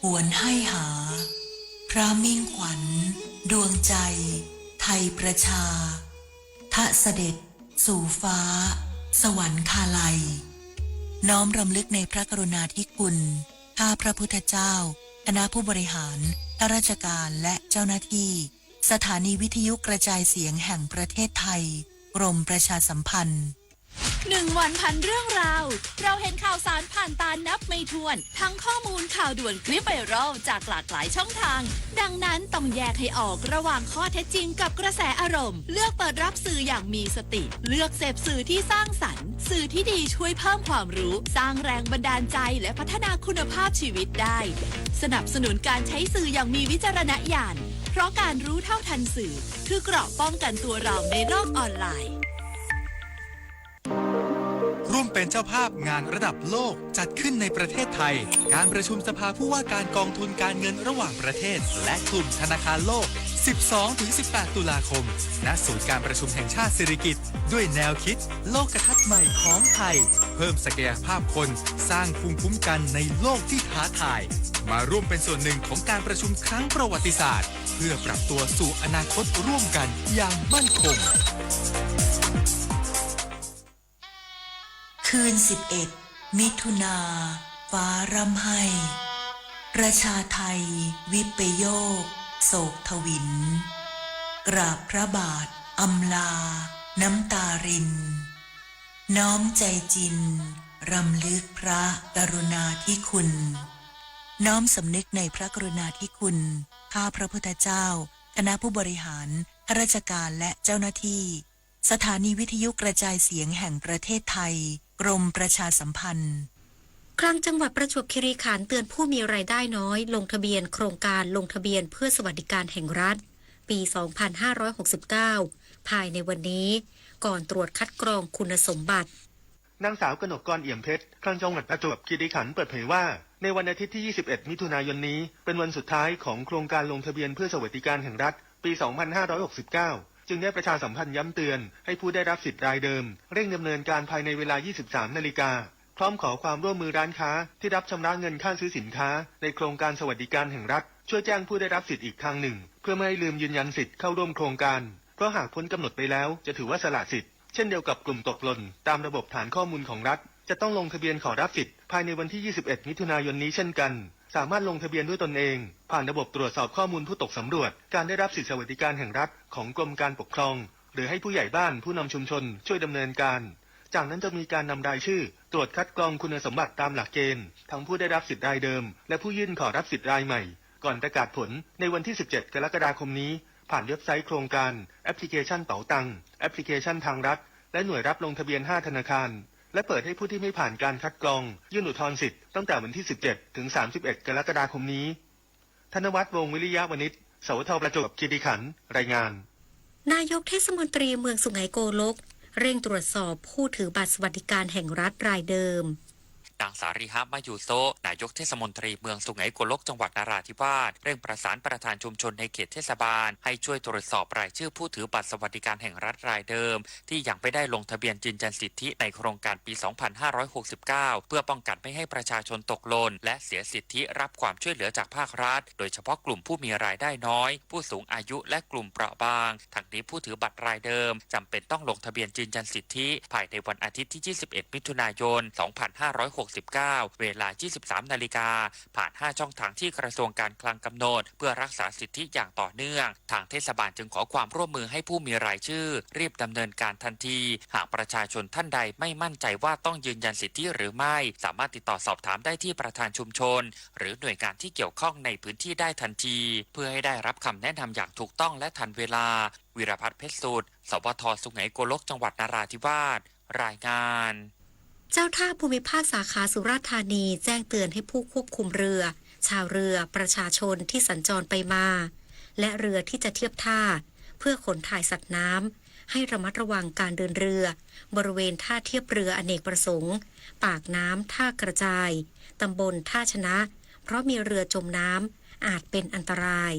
หวนให้หา พระมิ่งขวัญ ดวงใจ ไทยประชา ทะเสด็จ สู่ฟ้า สวรรคาลัย น้อมรำลึกในพระกรุณาธิคุณ ข้าพระพุทธเจ้า คณะผู้บริหาร ข้าราชการ และเจ้าหน้าที่ สถานีวิทยุกระจายเสียงแห่งประเทศไทย กรมประชาสัมพันธ์ หนึ่งวันพันเรื่องราว เราเห็นข่าวสารผ่านตานับไม่ถ้วน ทั้งข้อมูลข่าวด่วนคลิปไวรัลจากหลากหลายช่องทาง ดังนั้นต้องแยกให้ออกระหว่างข้อเท็จจริงกับกระแสอารมณ์ เลือกเปิดรับสื่ออย่างมีสติ เลือกเสพสื่อที่สร้างสรรค์ สื่อที่ดีช่วยเพิ่มความรู้ สร้างแรงบันดาลใจ และพัฒนาคุณภาพชีวิตได้ สนับสนุนการใช้สื่ออย่างมีวิจารณญาณ เพราะการรู้เท่าทันสื่อ คือเกราะป้องกันตัวเราในโลกออนไลน์ ร่วมเป็นเจ้าภาพงานระดับโลกจัดขึ้นในประเทศไทย การประชุมสภาผู้ว่าการกองทุนการเงินระหว่างประเทศ และกลุ่มธนาคารโลก สิบสองถึงสิบแปด ตุลาคม ณ ศูนย์การประชุมแห่งชาติสิริกิติ์ ด้วยแนวคิด โลกทัศน์ใหม่ของไทย เพิ่มศักยภาพคน สร้างภูมิคุ้มกันในโลกที่ท้าทาย มาร่วมเป็นส่วนหนึ่งของการประชุมครั้งประวัติศาสตร์ เพื่อปรับตัวสู่อนาคตร่วมกันอย่างมั่นคง คืนสิบเอ็ด มิถุนา ฟ้าร่ำไห้ ประชาไทย วิปโยค โศกถวิล กราบพระบาท อำลา น้ำตาริน น้อมใจจริน รำลึกพระกรุณาธิคุณ น้อมสำนึกในพระกรุณาธิคุณ ข้าพระพุทธเจ้า คณะผู้บริหาร ข้าราชการ และเจ้าหน้าที่ สถานีวิทยุกระจายเสียงแห่งประเทศไทย กรมประชาสัมพันธ์ คลังจังหวัดประจวบคีรีขันธ์เตือนผู้มีรายได้น้อยลงทะเบียนโครงการลงทะเบียนเพื่อสวัสดิการแห่งรัฐ ปี สองพันห้าร้อยหกสิบเก้า ภายในวันนี้ ก่อนตรวจคัดกรองคุณสมบัติ นางสาวกนกกร เอี่ยมเพชร คลังจังหวัดประจวบคีรีขันธ์เปิดเผยว่า ในวันอาทิตย์ที่ ยี่สิบเอ็ด มิถุนายนนี้ เป็นวันสุดท้ายของโครงการลงทะเบียนเพื่อสวัสดิการแห่งรัฐ ปี สองพันห้าร้อยหกสิบเก้า จึงได้ประชาสัมพันธ์ย้ำเตือนให้ผู้ได้รับสิทธิ์รายเดิม เร่งดำเนินการภายในเวลา ยี่สิบสาม นาฬิกา พร้อมขอความร่วมมือร้านค้าที่รับชำระเงินค่าซื้อสินค้าในโครงการสวัสดิการแห่งรัฐ ช่วยแจ้งผู้ได้รับสิทธิ์อีกทางหนึ่ง เพื่อไม่ให้ลืมยืนยันสิทธิ์เข้าร่วมโครงการ เพราะหากพ้นกำหนดไปแล้วจะถือว่าสละสิทธิ์ เช่นเดียวกับกลุ่มตกหล่นตามระบบฐานข้อมูลของรัฐ จะต้องลงทะเบียนขอรับสิทธิ์ภายในวันที่ ยี่สิบเอ็ด มิถุนายนนี้เช่นกัน สามารถลงทะเบียนด้วยตนเอง ผ่านระบบตรวจสอบข้อมูลผู้ตกสำรวจการได้รับสิทธิสวัสดิการแห่งรัฐของกรมการปกครอง หรือให้ผู้ใหญ่บ้านผู้นำชุมชนช่วยดำเนินการ จากนั้นจะมีการนำรายชื่อตรวจคัดกรองคุณสมบัติตามหลักเกณฑ์ ทั้งผู้ได้รับสิทธิ์รายเดิม และผู้ยื่นขอรับสิทธิ์รายใหม่ ก่อนประกาศผลในวันที่ สิบเจ็ด กรกฎาคมนี้ ผ่านเว็บไซต์โครงการ แอปพลิเคชันเป๋าตัง แอปพลิเคชันทางรัฐ และหน่วยรับลงทะเบียน ห้า ธนาคาร และเปิดให้ผู้ที่ไม่ผ่านการคัดกรอง ยื่นอุทธรณ์สิทธิ์ตั้งแต่วันที่ สิบเจ็ด ถึง สามสิบเอ็ด กรกฎาคมนี้ ธนวัฒน์ วงศ์วิริยะวณิช สวท ประจวบคีรีขันธ์ รายงาน นายกเทศมนตรีเมืองสุไหงโกลก เร่งตรวจสอบผู้ถือบัตรสวัสดิการแห่งรัฐรายเดิม นางสารีฮะ มะยูโซะ นายกเทศมนตรีเมืองสุไหงโกลก จังหวัดนราธิวาส เร่งประสานประธานชุมชนในเขตเทศบาล ให้ช่วยตรวจสอบรายชื่อผู้ถือบัตรสวัสดิการแห่งรัฐรายเดิม ที่ยังไม่ได้ลงทะเบียนยืนยันสิทธิในโครงการปี สองพันห้าร้อยหกสิบเก้า เพื่อป้องกันไม่ให้ประชาชนตกหล่น และเสียสิทธิรับความช่วยเหลือจากภาครัฐ โดยเฉพาะกลุ่มผู้มีรายได้น้อย ผู้สูงอายุ และกลุ่มเปราะบาง ทั้งนี้ผู้ถือบัตรรายเดิม จำเป็นต้องลงทะเบียนยืนยันสิทธิ ภายในวันอาทิตย์ที่ ยี่สิบเอ็ด มิถุนายน สองพันห้าร้อยหกสิบเก้า เวลา ยี่สิบสาม นาฬิกา ผ่าน ห้า ช่องทางที่กระทรวงการคลังกำหนด เพื่อรักษาสิทธิอย่างต่อเนื่อง ทางเทศบาลจึงขอความร่วมมือให้ผู้มีรายชื่อ รีบดำเนินการทันที หากประชาชนท่านใดไม่มั่นใจว่าต้องยืนยันสิทธิหรือไม่ สามารถติดต่อสอบถามได้ที่ประธานชุมชน หรือหน่วยงานที่เกี่ยวข้องในพื้นที่ได้ทันที เพื่อให้ได้รับคำแนะนำอย่างถูกต้องและทันเวลา วีรพัฒน์ เพชรสุด สวท สุไหงโกลก จังหวัดนราธิวาส รายงาน เจ้าท่าภูมิภาคสาขาสุราษฎร์ธานีแจ้งเตือนให้ผู้ควบคุมเรือ ชาวเรือ ประชาชนที่สัญจรไปมา และเรือที่จะเทียบท่า เพื่อขนถ่ายสัตว์น้ำ ให้ระมัดระวังการเดินเรือ บริเวณท่าเทียบเรืออเนกประสงค์ ปากน้ำท่ากระจาย ตำบลท่าชนะ เพราะมีเรือจมน้ำ อาจเป็นอันตราย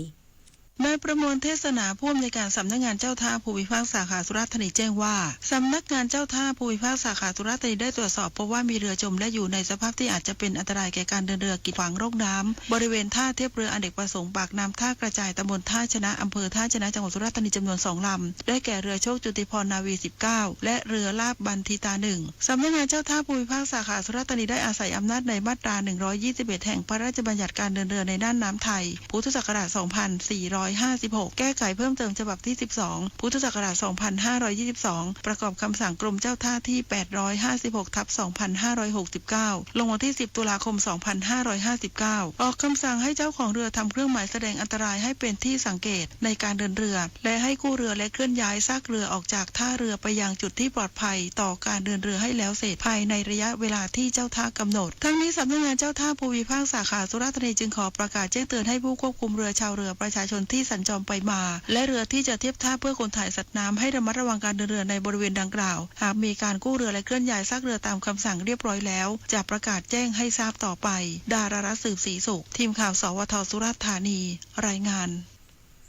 นายประมวลเทศนา ผู้อำนวยการสำนักงานเจ้าท่าภูมิภาคสาขาสุราษฎร์ธานีแจ้งว่า สำนักงานเจ้าท่าภูมิภาคสาขาสุราษฎร์ธานีได้ตรวจสอบพบว่ามีเรือจมและอยู่ในสภาพที่อาจจะเป็นอันตรายแก่การเดินเรือกีดขวางร่องน้ำ บริเวณท่าเทียบเรืออเนกประสงค์ปากน้ำท่ากระจาย ตำบลท่าชนะ อำเภอท่าชนะ จังหวัดสุราษฎร์ธานีจำนวนสองลำ ได้แก่เรือโชคจุติพร นาวี สิบเก้า และเรือลาบบันทิตา หนึ่ง สำนักงานเจ้าท่าภูมิภาคสาขาสุราษฎร์ธานีได้อาศัยอำนาจในมาตรา หนึ่งร้อยยี่สิบเอ็ด แห่งพระราชบัญญัติการเดินเรือในน่านน้ำไทย พุทธศักราช สองพันสี่ร้อยห้าสิบหก แก้ไขเพิ่มเติมฉบับที่ สิบสอง พุทธศักราช สองพันห้าร้อยยี่สิบสอง ประกอบคำสั่งกรมเจ้าท่าที่ แปดร้อยห้าสิบหก ทับ สองพันห้าร้อยหกสิบเก้า ลงวันที่ สิบ ตุลาคม สองพันห้าร้อยห้าสิบเก้า ออกคำสั่งให้เจ้าของเรือทำเครื่องหมายแสดงอันตรายให้เป็นที่สังเกตในการเดินเรือ และให้กู้เรือและเคลื่อนย้ายซากเรือออกจากท่าเรือไปยังจุดที่ปลอดภัยต่อการเดินเรือให้แล้วเสร็จภายในระยะเวลาที่เจ้าท่ากำหนด ทั้งนี้สำนักงานเจ้าท่าภูมิภาคสาขาสุราษฎร์ธานีจึงขอประกาศแจ้งเตือนให้ผู้ควบคุมเรือ ชาวเรือ ประชาชนที่สัญจรไปมา และเรือที่จะเทียบท่าเพื่อขนถ่ายสัตว์น้ำให้ระมัดระวังการเดินเรือในบริเวณดังกล่าว หากมีการกู้เรือและเคลื่อนย้ายซากเรือตามคำสั่งเรียบร้อยแล้ว จะประกาศแจ้งให้ทราบต่อไป ดารารัตน์ สืบศรีสุข ทีมข่าว สวท สุราษฎร์ธานี รายงาน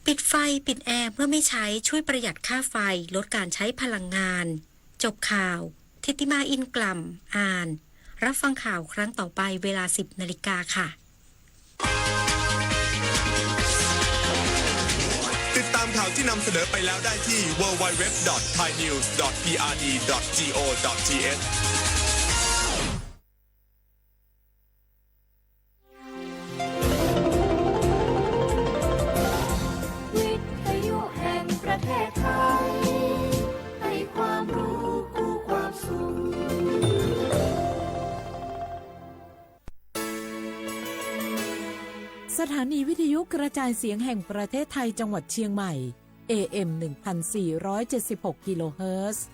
ปิดไฟ ปิดแอร์เมื่อไม่ใช้ ช่วยประหยัดค่าไฟ ลดการใช้พลังงาน จบข่าว ธิติมา อินกล่ำ อ่าน รับฟังข่าวครั้งต่อไปเวลา สิบนาฬิกาค่ะ ติดตามข่าวที่นำเสนอไปแล้วได้ที่ ดับเบิลยู ดับเบิลยู ดับเบิลยู ดอท ไทยนิวส์ ดอท พีอาร์ดี ดอท จี โอ ดอท ที เอช วิทยุแห่งประเทศไทย ให้ความรู้คู่ความสุข สถานีวิทยุกระจายเสียงแห่งประเทศไทยจังหวัดเชียงใหม่ เอ เอ็ม หนึ่งพันสี่ร้อยเจ็ดสิบหก กิโลเฮิรตซ์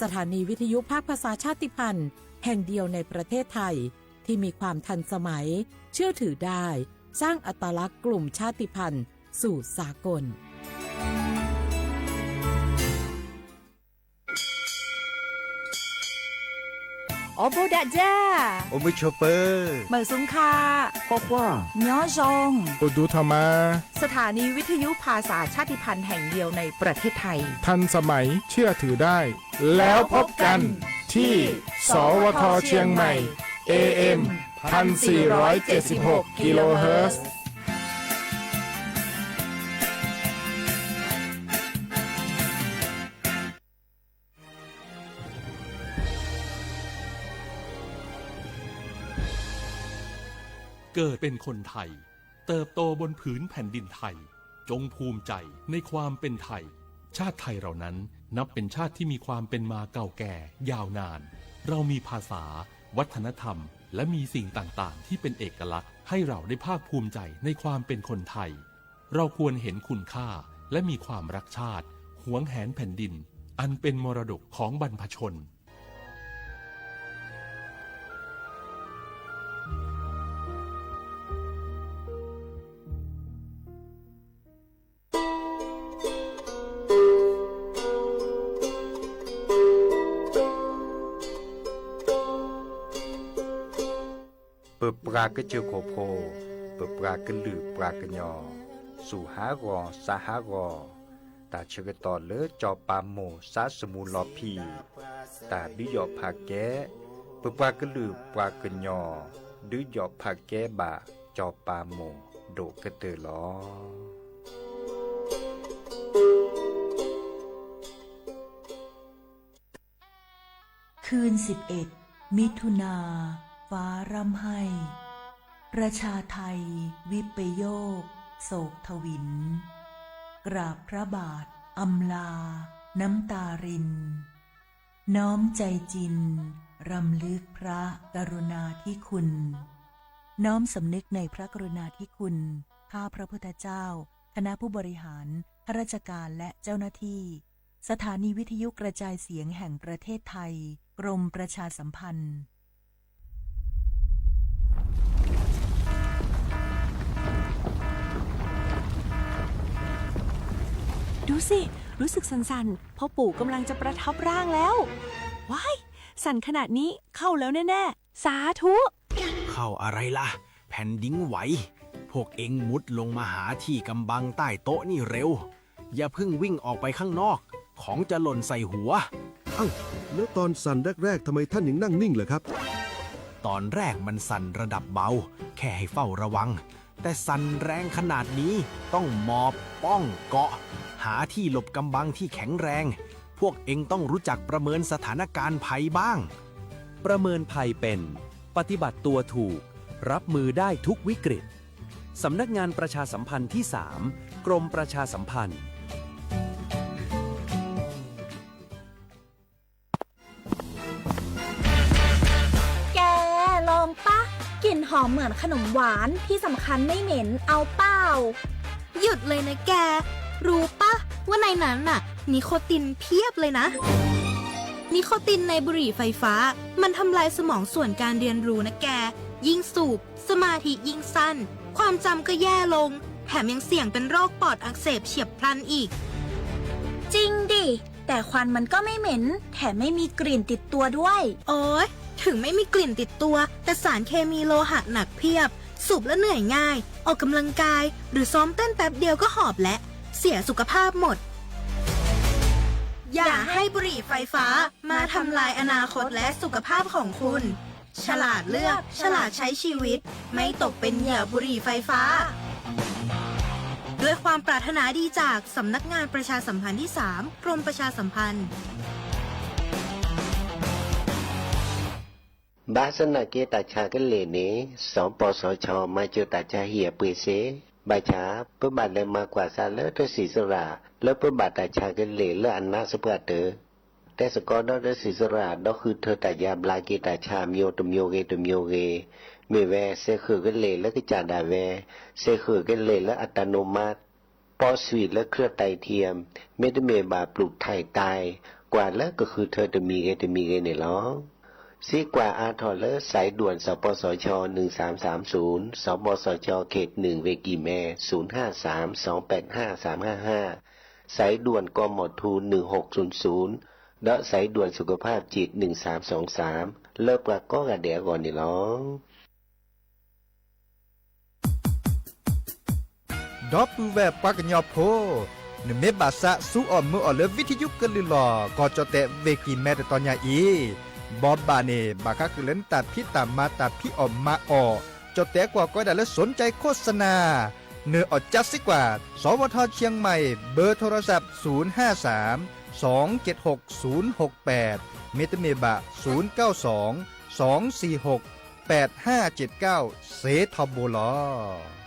สถานีวิทยุภาคภาษาชาติพันธุ์แห่งเดียวในประเทศไทย ที่มีความทันสมัย เชื่อถือได้ สร้างอัตลักษณ์กลุ่มชาติพันธุ์สู่สากล အိၣ်ဘူးဒးဒၣ် အိၣ်မုာ်ဆိးပၢၤ မုာ်ဆူၣ်ခါ ကွၢ်ကွၢ် ညီယီၣ် အိၣ်ဒူထီၣ်မး สถานีวิทยุภาษาชาติพันธุ์แห่งเดียวในประเทศไทย ทันสมัย เชื่อถือได้ แล้วพบกันที่ สวท เชียงใหม่ เอ เอ็ม พันสี่ร้อยเจ็ดสิบหก กิโลเฮิรตซ์ เกิดเป็นคนไทย เติบโตบนผืนแผ่นดินไทย จงภูมิใจในความเป็นไทย ชาติไทยเรานั้นนับเป็นชาติที่มีความเป็นมาเก่าแก่ยาวนาน เรามีภาษา วัฒนธรรม และมีสิ่งต่างๆ ที่เป็นเอกลักษณ์ ให้เราได้ภาคภูมิใจในความเป็นคนไทย เราควรเห็นคุณค่า และมีความรักชาติ หวงแหนแผ่นดิน อันเป็นมรดกของบรรพชน ပပှၤကစၢၢ်ခိၣ်ဖိ, ပပှၤကလုာ်ပှၤကညီ, စူၢ်ဟးဂီၤ စါဟးဂီၤ, တၢ်ဆၢကတီၢ်လၢစီၤပၤမိၢ်စါၡမူၤလီၤဖံး, တၢ်ဒုးယီၣ်ဖးကဲ, ပပှၤကလုာ်ပှၤကညီ ဒုးယီၣ်ဖးကဲဘၣ်စီၤပၤမိၢ်ဒိၣ်ကတၢၢ်လီၤ. คืนสิบเอ็ด มิถุนา ฟ้าร่ำไห้ ประชาไทย วิปโยค โศกถวิล กราบพระบาท อำลา น้ำตาริน น้อมใจจริง รำลึกพระกรุณาธิคุณ น้อมสำนึกในพระกรุณาธิคุณ ข้าพระพุทธเจ้า คณะผู้บริหาร ข้าราชการ และเจ้าหน้าที่ สถานีวิทยุกระจายเสียงแห่งประเทศไทย กรมประชาสัมพันธ์ ดูสิ รู้สึกสั่นๆ พ่อปู่กำลังจะประทับร่างแล้ว ว้าย สั่นขนาดนี้เข้าแล้วแน่ๆ สาธุ เข้าอะไรล่ะ แผ่นดินไหว พ พวกเอ็งมุดลงมาหาที่กำบังใต้โต๊ะนี่เร็ว อย่าเพิ่งวิ่งออกไปข้างนอก ของจะหล่นใส่หัว อ้าว แล้วตอนสั่นแรกๆ ทำไมท่านยังนั่งนิ่งเหรอครับ ตอนแรกมันสั่นระดับเบา แค่ให้เฝ้าระวัง แต่สั่นแรงขนาดนี้ต้องหมอบป้องเกาะ หาที่หลบกำบังที่แข็งแรง พวกเอ็งต้องรู้จักประเมินสถานการณ์ภัยบ้าง ประเมินภัยเป็น ปฏิบัติตัวถูก รับมือได้ทุกวิกฤต สำนักงานประชาสัมพันธ์ที่สาม กรมประชาสัมพันธ์ แก ลองปะ กลิ่นหอมเหมือนขนมหวาน ที่สำคัญไม่เหม็น เอาเปล่า หยุดเลยนะแก รู้ปะ ว่าในนั้นน่ะ นิโคตินเพียบเลยนะ นิโคตินในบุหรี่ไฟฟ้า มันทำลายสมองส่วนการเรียนรู้นะแก ยิ่งสูบ สมาธิยิ่งสั้น ความจำก็แย่ลง แถมยังเสี่ยงเป็นโรคปอดอักเสบเฉียบพลันอีก จริงดิ แต่ควันมันก็ไม่เหม็น แถมไม่มีกลิ่นติดตัวด้วย โอ๊ย ถึงไม่มีกลิ่นติดตัว แต่สารเคมีโลหะหนักเพียบ สูบแล้วเหนื่อยง่าย ออกกำลังกาย หรือซ้อมเต้นแป๊บเดียวก็หอบและ เสียสุขภาพหมด อย่าให้บุหรี่ไฟฟ้ามาทำลายอนาคตและสุขภาพของคุณ ฉลาดเลือก ฉลาดใช้ชีวิต ไม่ตกเป็นเหยื่อบุหรี่ไฟฟ้า ด้วยความปรารถนาดีจากสำนักงานประชาสัมพันธ์ที่สาม กรมประชาสัมพันธ์ ဘၣ်ဆၣ်သနာ်က့ တၢ်ဆါကလဲာ်န့ၣ် စီၤပီစီၤဆီ မၤစၢၤတၢ်ဆါဟံၣ်အပှ့ၤစ့ၢ်, ဘၣ်ဆၣ် ပဘၣ်လဲၤမၤကွၢ်ဆၢလၢတၢ်စံၣ်စိၤရၤ လၢပဘၣ်တၢ်ဆါကလဲာ်လၢအနါစပှၢ်တၢၢ် တဲသကိးဒီးတၢ်စံၣ်စိၤရၤ ဒီးဃုထၢတၢ်ယါဘျါက့ၤတၢ်ဆါအမျိုးတမျိုးဂ့ၤတမျိုးဂ့ၤ, မ့ၢ်ဝဲ စဲးဃုာ်ကလဲာ်လၢကစၢ်ဒၣ်ဝဲ, စဲးဃုာ်ကလဲာ်လၢအတၢ်နိမး, ပီၣ်သွံၣ်လၢ เครื่องไตเทียม မ့တမ့ၢ်ဘၣ် ပျူၢ်ထၢၣ်တၢ် ကွၢ်လၢကဃုထၢတမံၤဂ့ၤတမံၤဂ့ၤန့ၣ်လီၤ. စံးကွၢ်အါထီၣ်လၢ สายด่วน สปสช หนึ่งสามสามศูนย์, สปสช เขตหนึ่ง เวกีแม ศูนย์ห้าสาม สองแปดห้า สามห้าห้า, สายด่วน กมธ หนึ่งหกศูนย์ศูนย์ ဒီး สายด่วนสุขภาพจิต หนึ่งสามสองสาม လၢပှၤကိးဂၤဒဲးအဂီၢ်န့ၣ်လီၤ. ဒီပုၢ်ဝဲၢ်ပှၤကညီဖိ, နမ့ၢ်ဘၣ်သးစူအီၣ်မုာ်အီၣ်လၢ ဝံထယုကလုၢ်လီၢ် ကီၢ်ကၠီၣ်တဲၣ် ဝ့ၢ်ကံၢ်မဲ တတီၤညါအံၤ, ဘိးဘၣ်န့ၣ် ဘၣ်ဃးဃုာ်လၢနတၢ်ဖံးတၢ်မၤ တၢ်ဖံးအီၣ်မၤအီၣ်, ကၠီၣ်တဲၣ်ကွၢ်ကီဒၣ်လၢ สนใจโฆษณา, နအီၣ်ကၠါစ့ၢ်ကီး, สวท เชียงใหม่ เบอร์โทรศัพท์ ศูนย์ห้าสาม สองเจ็ดหก ศูนย์หกแปด မ့တမ့ၢ်ဘၣ် ศูนย์เก้าสอง สองสี่หก แปดห้าเจ็ดเก้า စ့ထီဘိလီၤ.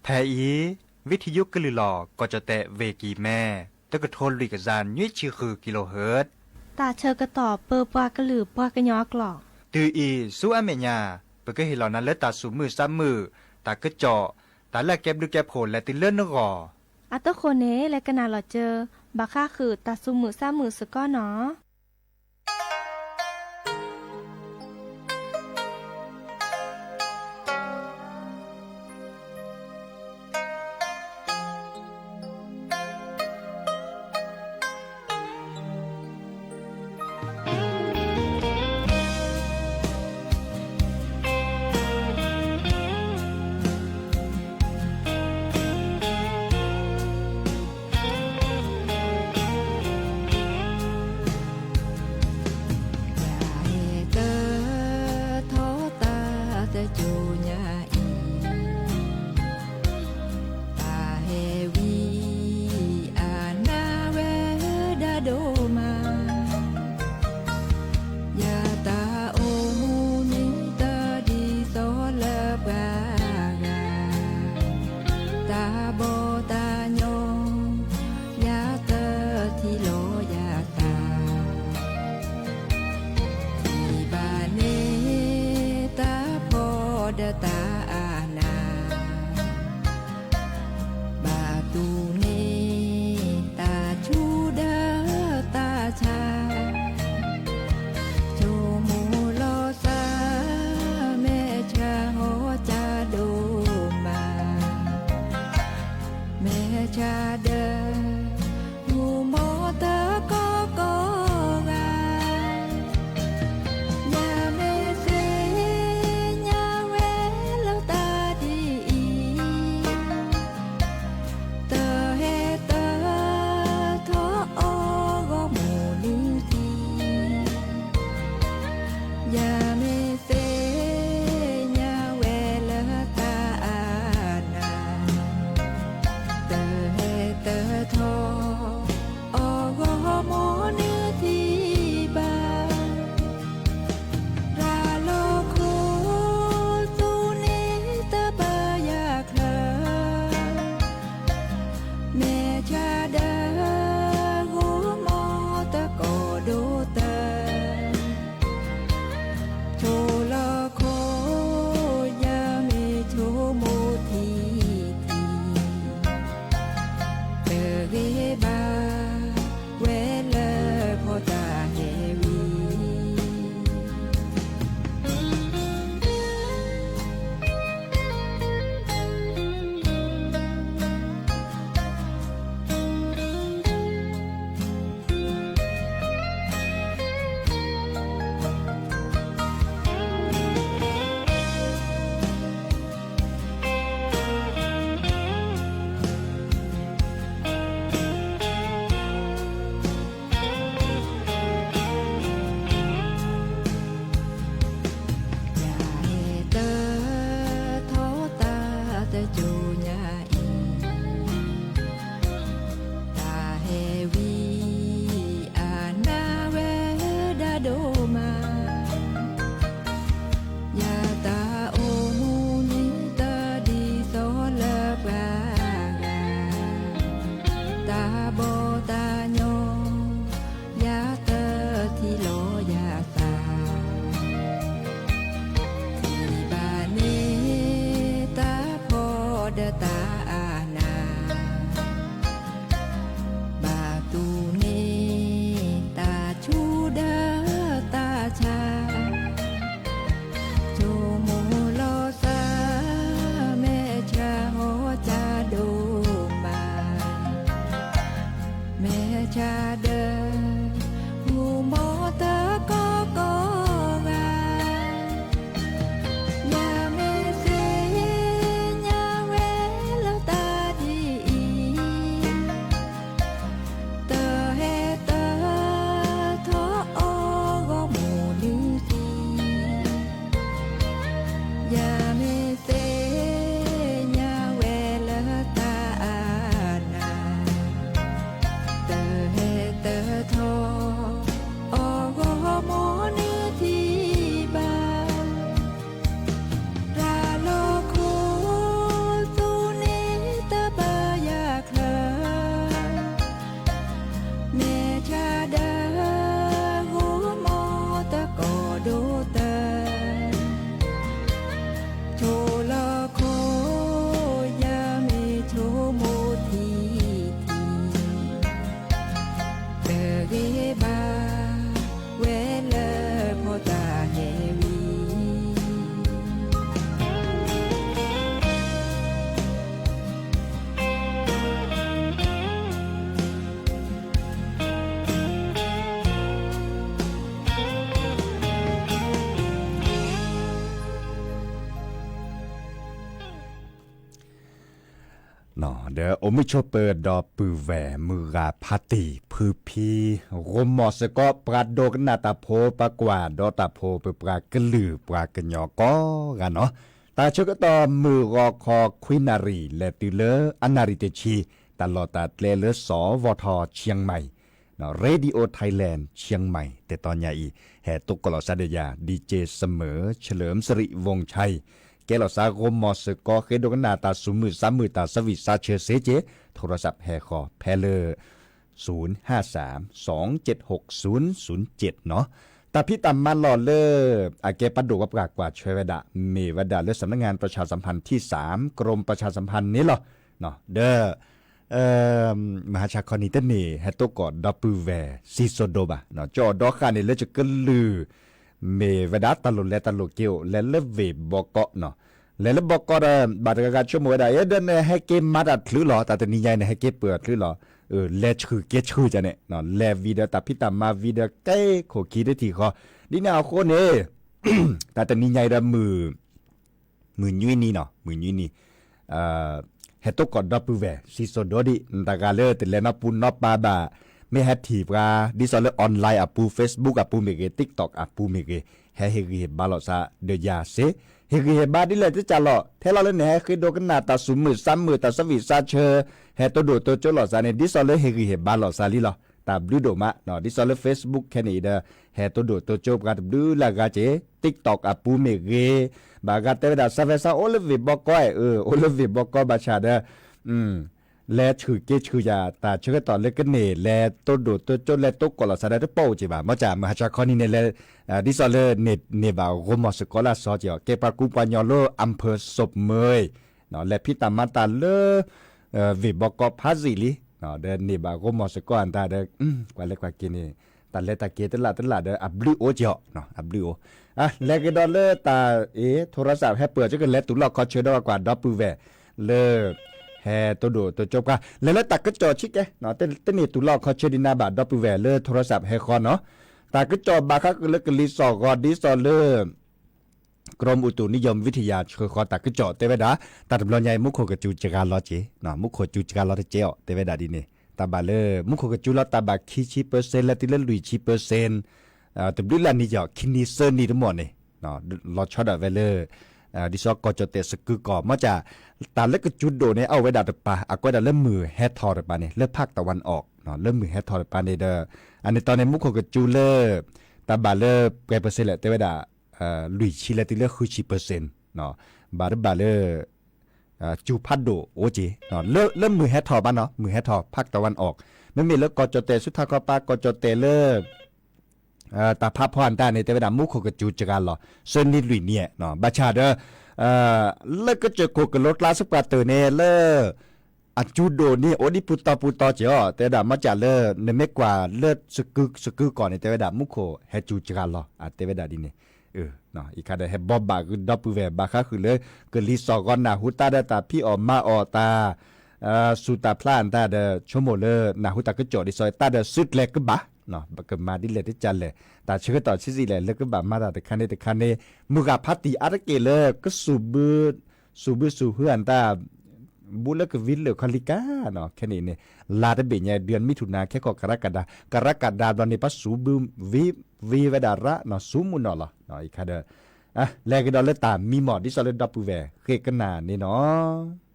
ဖဲအံၤ ဝံထယုကလုၢ်လီၢ် ကီၢ်ကၠီၣ်တဲၣ် ဝ့ၢ်ကံၢ်မဲ တကထိလွံၢ်ကယၤ နွံဆံဃု kilohertz တၢ်ဆၢကတီၢ်ပၢပှၤကလုာ်ပှၤကညီအကျိာ်, တုၤအံၤဆူအမဲာ်ညါ ပကဟ့ၣ်လီၤနၤလၢတၢ်သူၣ်မုာ်သးမုာ်, တၢ်ကစီၣ်, တၢ်လၢအကဲဘျုးကဲဖှိၣ်လဲၤတုၤလၢနဂီၢ်, အတဃိန့ၣ် လဲၤကနၣ်လီၤစၢၤ ဘၣ်ဃးဃုာ်တၢ်သူၣ်မုာ်သးမုာ်စ့ၢ်ကီးနီၤ. ဒီးအိၣ်မုာ်ဆိးပၢၤဒီပုၢ်ဝဲၢ် မုၢ်ဂၤဖးတံၢ် ဖုဖံ ဂီၢ်မီၢ်စ့ၢ်ကီး ပှၤဒိကနၣ်တၢ်ဖိ ပှၤကွၢ်ဒီးတၢ်ဖိ ပပှၤကလုာ်ပှၤကညီကိးဂၤနီၤ, တၢ်ဆၢကတီၢ်မုၢ်ဂီၤခီခွံနၣ်ရံၣ် လဲၤတုၤလၢအနၣ်ရံၣ်တဆံ တၢ်လီၢ်တၢ်ကျဲလၢ စ ဝ ထ Chiang Mai Radio Thailand Chiang Mai တတီၤညါအံၤ ဟဲတိကိးလီၤစၢ်ဒီးယၤ DJ စမၢၣ် เฉลิมสิริ วงศ์ชัย ကဲလီၤစၢ်ဂီၢ်မီၢ်စ့ၢ်ကီး ဃ့ဒိကနၣ်တၢ်သူၣ်မုာ်သးမုာ်တၢ်ဆၢဝံၣ်စၢ်မုာ် တၢ်ဆၢဝံၣ်စၢ်ဆၢစ့ၢ်ကီး ထိရစးဟဲဃီၤဖဲလၢ ศูนย์ห้าสาม สองเจ็ดหก ศูนย์ศูนย์เจ็ด နီၤ, တၢ်ဖံးတၢ်မၤလီၢ်လၢ အကဲပှၤဒိၣ်ပှၤပှၢ်ကွၢ်ထွဲဝဲဒၣ် မ့ၢ်ဝဲဒၣ်လၢ สำนักงานประชาสัมพันธ์ที่สาม กรมประชาสัมพันธ์န့ၣ်လီၤ. ဒီး မဟါဆါခီနံၤတန့ၢ် ဟဲတိကိးဒီပုၢ်ဝဲၢ်စံၣ်စိၤဒိၣ်ဘၣ်, ကၠီအီၣ်ဒီဃာ်န့ၣ်လၢကကလုၢ် မ့ၢ်ဝဲဒၣ်တၢ်လိၣ်လဲတၢ်လိၣ်က့ၤအိၣ် လဲၤလၢဝ့ၢ်ဘီကီးနီၤ, လဲၤလၢဘီကီးဒီး ဘၣ်တဂၤဂၤဆိကမိၣ်ဝဲဒၣ် အဲ ဒီးနဟဲက့ၤမၤတၢ်ချုးလီၤ တၢ်တနံၤညါအံၤ နဟဲက့ၤပၢၢ်ချုးလီၤ, လဲၤဆှုၣ်က့ၤဆှုၣ်ကန့ၣ် လဲၤဝံၤဒီးတၢ်ဖံးတၢ်မၤဝံၤဒီး ကဲခိၣ်ခံတထံၣ်ဃီ, ဒ်န့ၣ်အဃိန့ၣ် တၢ်တနံၤညါအံၤဒီး မုၢ်နွံနံၤနီၤ မုၢ်နွံနံၤ ဟဲတိကိးဒီပုၢ်ဝဲၢ်စံၣ်စိၤဒိၣ်ဒံး နတဂၤလၢတလဲၤနီၢ်ပူၤနီၢ်ပၤဘၣ်, မ့ၢ်ဟဲထံၣ်ပှၤ ဒ်သိးလၢ online အပူၤ Facebook အပူၤမ့ၢ်ဂ့ၤ TikTok အပူၤမ့ၢ်ဂ့ၤ ဟဲဟ့ၣ်ဂံၢ်ဟ့ၣ်ဘါလိာ်သးဒီးယၤစ့, ဟ့ၣ်ဂံၢ်ဟ့ၣ်ဘါဒ်လဲၣ်တကးလီၤ ထဲလီၤလၢနဟဲဃ့ဒိကနၣ်တၢ်သူၣ်မုာ်သးမုာ် တၢ်ဆၢဝံၣ်စၢ်ဆၢ ဟဲတိၢ်ဒိၣ်တိၢ်ကၠိလိာ်သးန့ၣ် ဒ်သိးလၢဟ့ၣ်ဂံၢ်ဟ့ၣ်ဘါလိာ်သးလံလီၤ. တၢ်ဘျုးဒိၣ်မး ဒ်သိးလၢ Facebook ခဲန့ၣ်အံၤဒီး ဟဲတိၢ်ဒိၣ်တိၢ်ကၠိပှၤတဘျုးလၢ်ဂၤက့ၤ TikTok အပူၤမ့ၢ်ဂ့ၤ, ဘၣ်ဂၤတဲဝဲဒၣ် စၢ်ဖဲစၢ်အိၣ်လၢဝ့ၢ်ဘီကီး အိၣ်လၢဝ့ၢ်ဘီကီးဘၣ်ဆၣ်ဒီး လဲၤဆှုၣ်က့ၤဆှုၣ်ယၤ တၢ်ဆၢကတီၢ်လၢကန့ၢ် လဲၤတိၢ်ဒိၣ်တိၢ်ကၠိ လဲၤတိကိးလိာ်သးဒီးတပိာ်အိၣ်က့ၤဘၣ်, မ့ၢ်ကမုၢ်ဟါဆါခီနံၤန့ၣ်လဲၤ ဒ်သိးလၢန့ၢ်ဘၣ်ဂီၢ်မီၢ်စ့ၢ်ကီးလၢအစီက့ၤအီၤ ကဲပှၤကူပှၤညီလၢ อำเภอศพเมย လဲၤဖံးတၢ်မၤတၢ်လၢ ဝ့ၢ်ဘီကီးဖးစံာ်လံ, ဒီးန့ၢ်ဘၣ်ဂီၢ်မီၢ်စ့ၢ်ကီးအတၢ်ဒီး ကွၢ်လဲၤကွၢ်က့ၤန့ၣ် တၢ်လဲၤတၢ်က့ၤတလၢ်တလၢ်ဒီး အဘျုးအိၣ်က့ၤအီၤ အဘျုးအိၣ်, လဲၤကဒီးလၢတၢ်အံၤ ထိရစးဟဲပၢၢ် ကလဲၤတူၢ်လီၢ်ခီဆၢဒီးကွၢ်ဒီပုၢ်ဝဲၢ်လၢ ဟဲတိၢ်ဒိၣ်တိၢ်ကၠိပှၤ လဲၤလၢတၢ်ကစီၣ်ဆံးကဲ တန့ၢ်တူၢ်လီၢ်ခီဆၢဒံးနၤဘၣ် ဒီပုၢ်ဝဲၢ်လၢထိရစးဟဲဃီနီၤ, တၢ်ကစီၣ်ဘၣ်ဃးဃုာ်လၢကလံၤစိးဂီၤ ဒ်သိးလၢ กรมอุตุนิยมวิทยา ဆှၢဃီၤတၢ်ကစီၣ်တဲဝဲဒၣ် တၢ်တဘျီညါအံၤ မူခိၣ်ကစူၤစှၤလီၤက့ၤ, မူခိၣ်စူၤစှၤလီၤတကဲအီၤ တဲဝဲဒၣ်ဒ်န့ၣ် တၢ်ဘၣ်လၢ မူခိၣ်ကစူၤလီၤတၢ်ဘၣ်ခံဆံ percent လၢတုၤလၢလွံၢ်ဆံ percent တဘျုးလၢ်နံၤကီး ခံနံၤသၢနံၤတမီၢ်န့ၣ် လီၤဆီဒၣ်ဝဲလၢ ဒ်သိးကီၢ်ကၠီၣ်တဲၣ်စကုကီၢ် မ့ၢ်က တၢ်လၢကစူၤဒိၣ်န့ၣ် အအိၣ်ဝဲဒၣ်တပၤ အကွဲးဒၣ်လၢမုၢ်ဟဲထီၣ်တပၤန့ၣ် လၢ ภาคตะวันออก လၢမုၢ်ဟဲထီၣ်တပၤန့ၣ်ဒီး အန့ၣ်တီန့ၣ် မူခိၣ်ကစူၤလၢ တၢ်ဘၣ်လၢပှဲၤ percent လဲၣ် တဲဝဲဒၣ် လွံၢ်ဆံလၢတုၤလၢဃုဆံ percent ဘၣ်တဘၣ်လၢ စူၤဖးဒိၣ်အိၣ်က့ၤ လၢမုၢ်ဟဲထီၣ်ဘၣ်နီၤ မုၢ်ဟဲထီၣ် ภาคตะวันออก မ့မ့ၢ်လၢကီၢ်ကၠီၣ်တဲၣ်ဆူထးခီပၤ ကီၢ်ကၠီၣ်တဲၣ်လၢ တၢ်ဖးဖီအတၢ်န့ၣ် တဲဝဲဒၣ် မူခိၣ်ကစူၤစှၤလီၤ သၢနံၤလွံၢ်နံၤ ဘၣ်ဆၣ်ဒီး လၢကစၢၢ်ခိၣ်ကလိကျါဆူပှၤတၢၢ်န့ၣ်လၢ အစူၤဒိၣ်န့ၣ် အိၣ်ဒံးပူၤတီၤပူၤတီၤက့ၤအီၤ တဲဝဲဒၣ် မ့ၢ်က လၢနမ့ၢ်ကွၢ်လၢစကု စကုကီၢ်န့ၣ် တဲဝဲဒၣ် မူခိၣ်ဟဲစူၤစှၤလီၤ အတဲဝဲဒၣ်ဒ်န့ၣ် အံၤခါဒီး ဟဲဘိးဘၣ်ဂုာ်ဒီပုၢ်ဝဲၢ် ဘၣ်ဃးဃုာ်လၢ ကလံၤစိးဂီၤနၢ်ဟူတၢ်ဒီးတၢ်ဖံးအီၣ်မၤအီၣ်တၢ် စူၤတၢ်ဖျါအတၢ်ဒီး ဆိကမိၣ်လၢနၢ်ဟူတၢ်ကစီၣ်ဒ်သိးတၢ်ဒီးစုကျဲၤကဘၣ် ကမၤဒ်လဲၣ်တကးလဲၣ် တၢ်ဆၢကတီၢ်ဆံးဆံးလဲၣ် လၢကဘၣ်မၤတၢ်တခါန့ၣ်တခါန့ၣ် မုၢ်ဂၤဖးတံၢ်အါတက့ၢ်လၢ ကစူၤဘု စူၤဘုစူၤဟုအတၢ် ဘူးလၢကဝံၤလၢာ်ခီလံကါနီၤ ခဲန့ၣ်န့ၣ် လါတဘ့ၣ်ညါ เดือนมิถุนา ခဲကီၢ် กรกฎา กรกฎาဘျီန့ၣ် ပှၤစူၤဘုဝံၤ ဝံၤဝဲဒၣ်ရၣ်နီၤ စူၤမုၢ်နီၢ်လီၤ အံၤခါဒီး လဲၤကဒီးလၢတၢ်မံမီၢ် ဒ်သိးလၢဒီပုၢ်ဝဲၢ်ဃ့ကနၣ်န့ၣ်နီၤ ဖ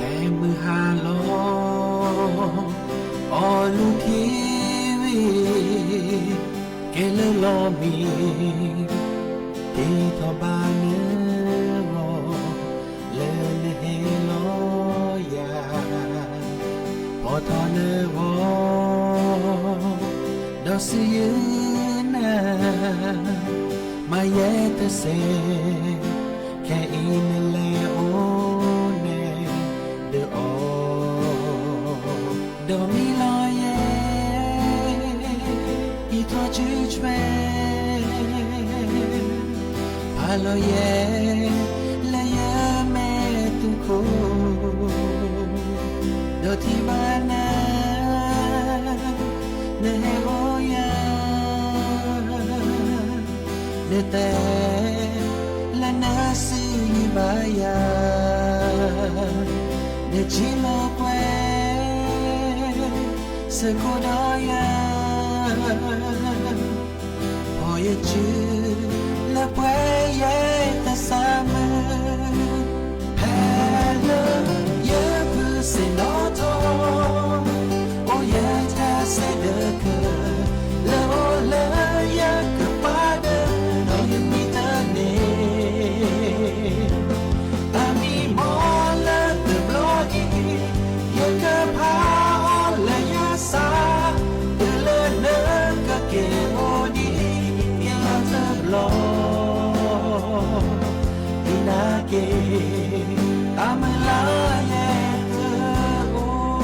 ဲမုၢ်ဟါလီၤ အီၣ်လူၤထံဝံၤ ကဲလၢလီၤမံ တ့ထီၣ်ဘၣ်နဂီၢ် လၢနဟ့ၣ်လီၤယၤ ဖီၣ်ထီၣ်နဂီၢ် ဒီးစံးယုာ်နၤ မၤယဲတစဲး ခဲအံၤနလဲၤအိၣ်န့ၣ် ထီၣ်စုထွဲ ဖးလီၤယဲ လၢယမဲာ်သူခိၣ်, ဒီးထံၣ်ဘၣ်နၤ နဟဲအိၣ်ယၤ, နတဲ လၢနစံးဘၣ်ယၤ, နထံၣ်လိာ်ကွဲ စ့ၢ်ကီးဒီးယၤ, ဖီၣ်ယစု လၢပှဲၤယဲတၢ်ဆါမုၢ်, ဖဲလၢယဘုးစ့ၣ်နီၣ်ထီၣ်, အိၣ်ယဲထဲစဲးဒၢးကၢၢ်, လၢအိၣ်လၢယကပၤဒၢး ဒီးယမံတန့ၢ် တၢ်မံမီၢ်လၢတဘျီအံၤ, ယကဖးအီၤလၢယသး, တုၤလၢနကက့ၤအိၣ်ဒံး က့ၤယၤတဘျီ, ဒ်န့ၣ်က့ၤ တၢ်မုၢ်လၢ်ယဲတအိၣ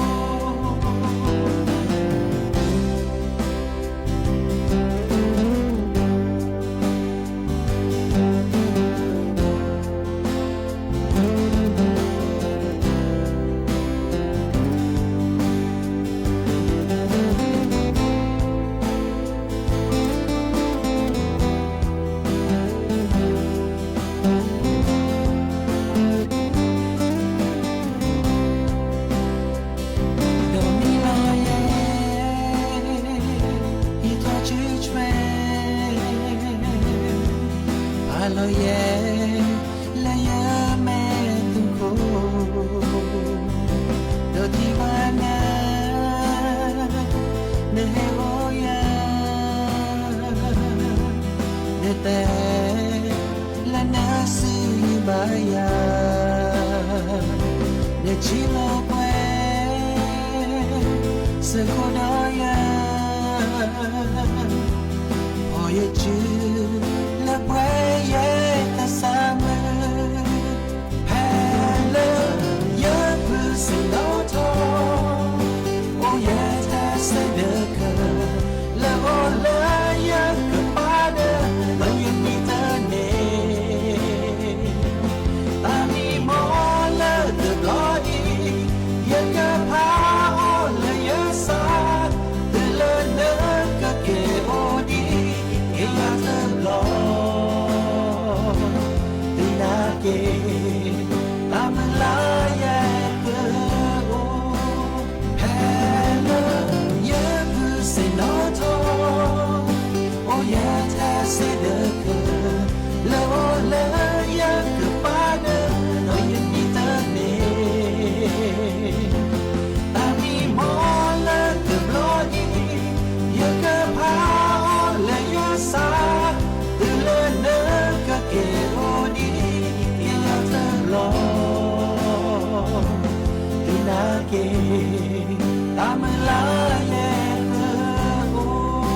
် ဒီးမံလီၤယဲ ယထီၣ်စုထွဲ ဖးလီၤယဲ လၢယမဲာ်သူခိၣ်, ဒီးထံၣ်ဘၣ်နၤ နဟဲအိၣ်ယၤ, နတဲ လၢနစံးဘၣ်ယၤ, နထံၣ်လိာ်ကွဲ စ့ၢ်ကီးဒီးယၤ, ဖီၣ်ယစု လၢပှဲၤယဲတၢ်ဆါမုၢ်, ဖဲလၢယဘုးစ့ၣ်နီၣ်ထီၣ်, အိၣ်ယဲထဲစဲးဒၢးကၢၢ်, လၢအိၣ်လၢယကပၤဒၢး ဒီးယမံတန့ၢ် တၢ်မံမီၢ်လၢတဘျီအံၤ, ယကဖးအီၤလၢယသး, တုၤလၢနကက့ၤအိၣ်ဒံး က့ၤယၤတဘျီ, ဒ်န့ၣ်က့ၤ တၢ်မုၢ်လၢ်ယဲတအိၣ် ဖဲလၢယဘုးစ့ၣ်နီၣ်ထီၣ်, အိၣ်ယဲထဲစဲးဒၢးကၢၢ်, လၢအိၣ်လၢယကပၤဒၢး ဒီးယမံတန့ၢ် တၢ်မံမီၢ်လၢတဘျီအံၤ, ယကဖးအီၤလၢယသး, တုၤလၢနကက့ၤအိၣ်ဒံး က့ၤယၤတဘျီ, ဒ်န့ၣ်က့ၤ တၢ်မုၢ်လၢ်ယဲတအိၣ်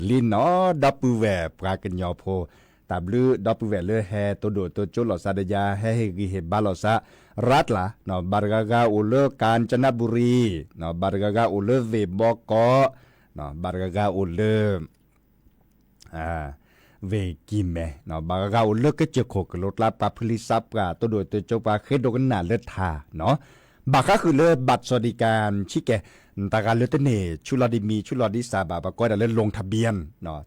လံနီၤ ဒီပုၢ်ဝဲၢ်ပှၤကညီဖိ, တၢ်ဘျုးဒီပုၢ်ဝဲၢ်လၢဟဲတိၢ်ဒိၣ်တိၢ်ကၠိလိာ်သးဒီးယၤ ဟဲဟ့ၣ်ဂံၢ်ဟ့ၣ်ဘါလိာ်သး, ရၢ်တလၢ်နီၤ ဘၣ်တဂၤဂၤအိၣ်လၢ ကၣ်ကၠနဘူရံ, ဘၣ်တဂၤဂၤအိၣ်လၢ ဝ့ၢ်ဘီကီး, ဘၣ်တဂၤဂၤအိၣ်လၢ ဝ့ၢ်ကံၢ်မဲၣ်, ဘၣ်ဂၤဂၤအိၣ်လၢကစၢၢ်ခိၣ်ကလိၤကျါ ပှၤဖုလံၤသးပှၢ် တိၢ်ဒိၣ်တိၢ်ကၠိ ပှၤဃ့ဒိကနၣ်လၢထါနီၤ, ဘၣ်ဃးဃုာ်လၢ บัตรสวัสดิการ ဆံးကဲ, တၢ်ဂၤလၢတန့ၢ် ဆူၣ်လီၤဒံးမံၤ ဆူၣ်လီၤဒံးစၢ်ဘၣ် ပှၤကိးဝဲဒၣ်လၢ ลงทะเบียน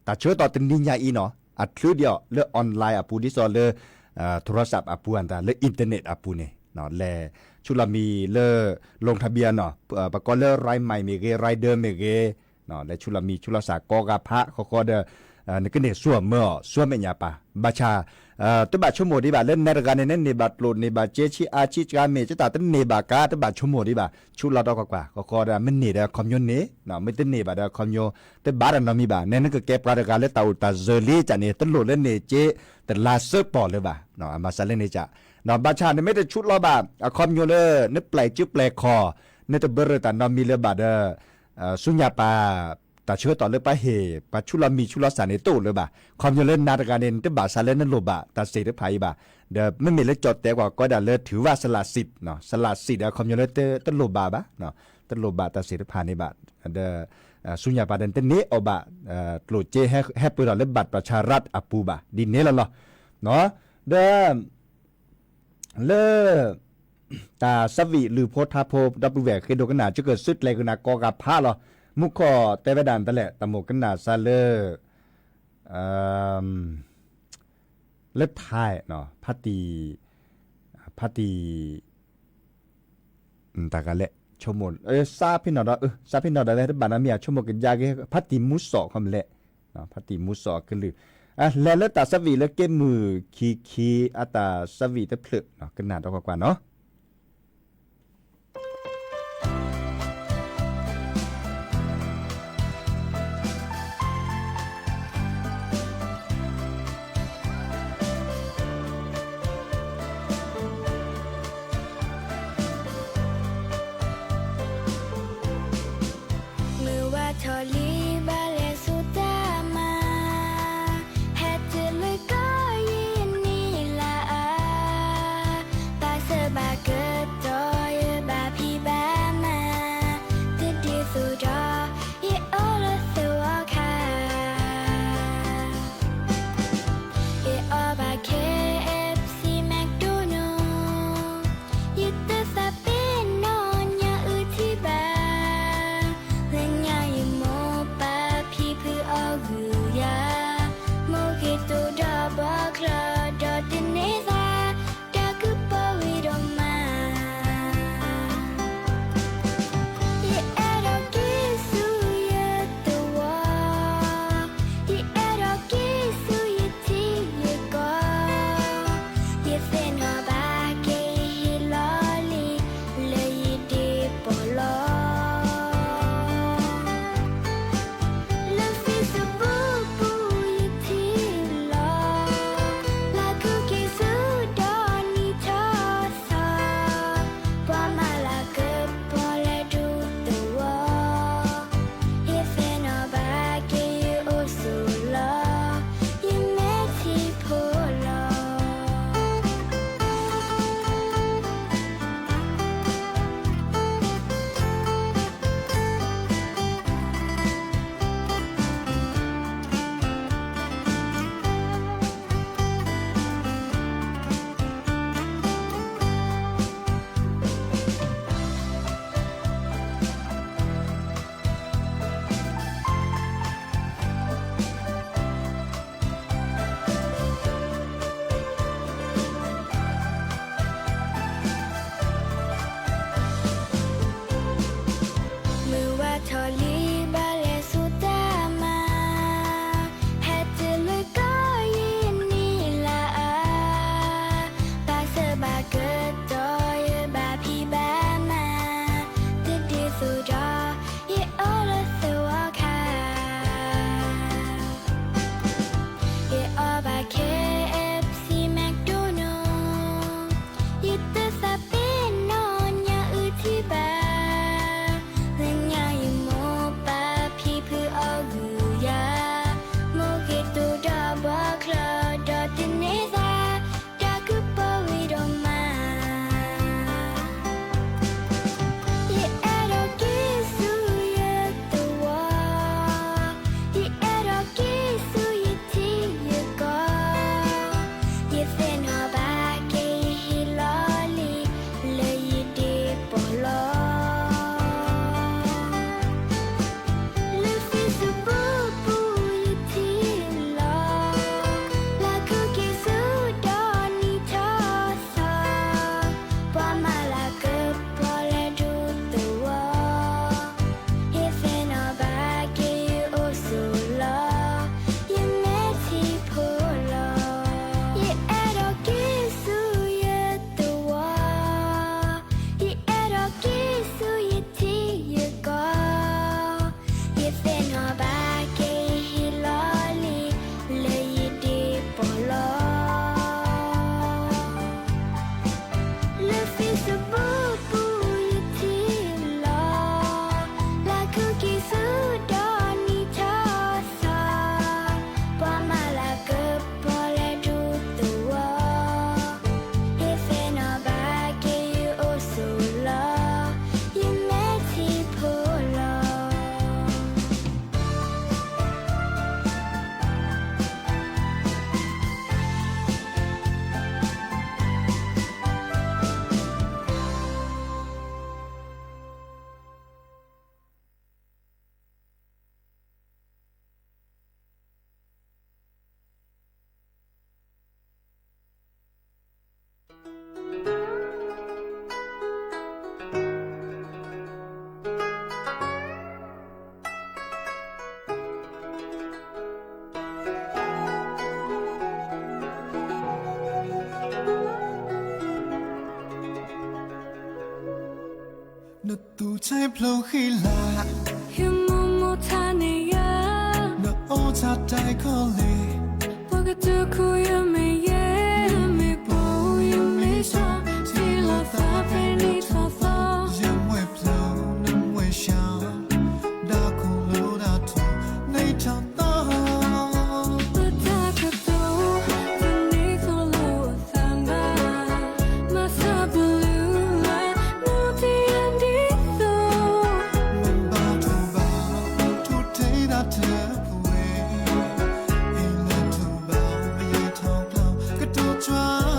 တၢ်ဆၢကတီၢ်တနံၤညါအံၤနီၤ အချုးဒံးအီၤလၢ online အပူၤ ဒ်သိးလၢ โทรศัพท์ အပူၤ အတၢ်လၢ internet အပူၤန့ၣ် လဲၤဆူၣ်လီၤမံၤလၢ ลงทะเบียน နီၤ, ပကိးလၢ รายใหม่ မ့ၢ်ဂ့ၤ rider မ့ၢ်ဂ့ၤ, လဲၤဆူၣ်လီၤမံၤဆူၣ်လီၤစၢ်ကိးဂၤဖး ဃီဃီဒီး နကန့ၢ်ဆူၣ်အမၢအီၤ ဆူၣ်မဲာ်ညါပၢ်, ဘၣ်ဆၣ် တဘၣ်ဆိကမိၣ်ဒံးဘၣ် လၢနၤတဂၤန့ၣ် နန့ၢ်ဘၣ်ကျိၣ်န့ၢ်ဘၣ်စ့ ဆံးအါဆံးစှၤ မ့ၢ်ကတၢ်တန့ၢ်ဘၣ်ကါ တဘၣ်ဆိကမိၣ်ဒံးဘၣ် ဆူၣ်လီၤဒီးကွၢ်ကွၢ် ဃီဃီဒီး မ့ၢ်န့ၢ်ဒီးအခီပညီန့ၣ်, မ့ၢ်တန့ၢ်ဘၣ်ဒီးအခီပညီ တဘၣ်တၢ်နီတမံၤဘၣ်, နဲနကကဲပှၤတဂၤလၢတၢ်အိၣ်တၢ်စၢၤလံကန့ၣ် တလိၣ်လၢန့ၢ်စ့ တလါစၢပီၢ်လၢၤဘၣ်, အမၤစၢ်လၢန့ၣ်က, ဘၣ်ဆၣ်နမ့ၢ်တဆူၣ်လီၤဘၣ် အခီပညီလၢ နပျဲၢ်စုပျဲၢ်ခီၣ် နတဘၢရၢ်တၢ်နီတမံၤလၢၤဘၣ်ဒီး ဆူညါပၢ် တၢ်ဆၢကတီၢ်လၢပှၤဟ့ၣ် ပှၤဆူၣ်လီၤမံၤဆူၣ်လီၤစၢ်န့ၣ် တအိၣ်လၢၤဘၣ်, ခီပညီလၢနၤတဂၤန့ၣ် နတဘၣ်စးလၢနလိၣ်ဘၣ်တၢ်စ့ၣ်တဖၣ်အံၤဘၣ်, ဒီးမ့မ့ၢ်လၢကၠီၣ်တဲာ်ကွၢ်ကိးဒၣ်လၢ ถือว่าสละสิทธิ์ สละสิทธิ์ ဒီးခီပညီလၢတလိၣ်ဘၣ်ဘၣ်, တလိၣ်ဘၣ်တၢ်စ့ၣ်တဖၣ်န့ၣ်ဘၣ်, ဒီး ဆူညါပၢ်ဒီး နတန့ၢ်အီၤဘၣ်, ကျိၣ်စ့ဟဲပၢၢ်ထီၣ်လၢ บัตรประชารัฐ အပူၤဘၣ် ဒ်န့ၣ်လီၤလီၤ, ဒီး လၢ တၢ်ဆၢဝံၣ်လုၢ်ဖိထါဖိ ဒီပုၢ်ဝဲၢ်ဃ့ဒိကနၣ် ကကၢၢ်စုကျဲၤကနၣ်ကိးဂၤဖးလီၤ, မူခိၣ်တဲဝဲဒၣ်တလဲၣ် တၢ်မိၣ်ကနၣ်စၢ်လၢ လၢထါ ဖါတံၢ် ဖါတံၢ် တၢ်ဂၤလဲၣ် ဆိကမိၣ် စးဖ့နီၣ်ဒီး စးဖ့နီၣ်ဒီး တဘၣ်နီတမံၤ ဆိကမိၣ်ကယါက့ၤ ဖါတံၢ်မူစီၣ်ခီမ့ၢ်လဲၣ်, ဖါတံၢ်မူစီၣ်အကလုၢ်, လဲၤလၢတၢ်ဆၢဝံၣ်လၢက့မုၢ်ခံခံ အတၢ်ဆၢဝံၣ်တဖျၢၣ် ကနၣ်ဒီးကွၢ်ကွၢ်နီၤ. သူၣ်ဆဲဖျိဃံလၤ, ဟံးမိၢ်မိၢ်ထါန့ၢ်ယၤ, နအိၣ်ဆါတၢ်ခီလ့ၣ်, ပှၤကတိၤခိၣ်ယမ့ၢ်ယဲ, မ့ၢ်ပိာ်ယမ့ၢ်ဆှီ, ထံလီၤသးဖဲန့ၣ်ထီၣ်သီ, ယမွဲၢ်ဖျိနမွဲၢ်ဆှီ, ဒၣ်ခိၣ်လိဒၣ်ထူ, န့ၣ်ထီၣ်သီ ပတၢ်ကတိၤ, တန့ၢ်သိၣ်လိသးဘၣ်, မၤစၢ်ပလုၢ်လၢ်, နတယၤဒ်သိး, မ့ၢ်ဘၣ်ထိၣ်ဘၣ်, ထိၣ်ထီၣ်တၢ်တပှဲၤ, အ့ၣ်လၢထိၣ်ဘၣ်, မ့ၢ်ယဲၢ်ထီၣ်ကျီ, ကတိၤကွၢ်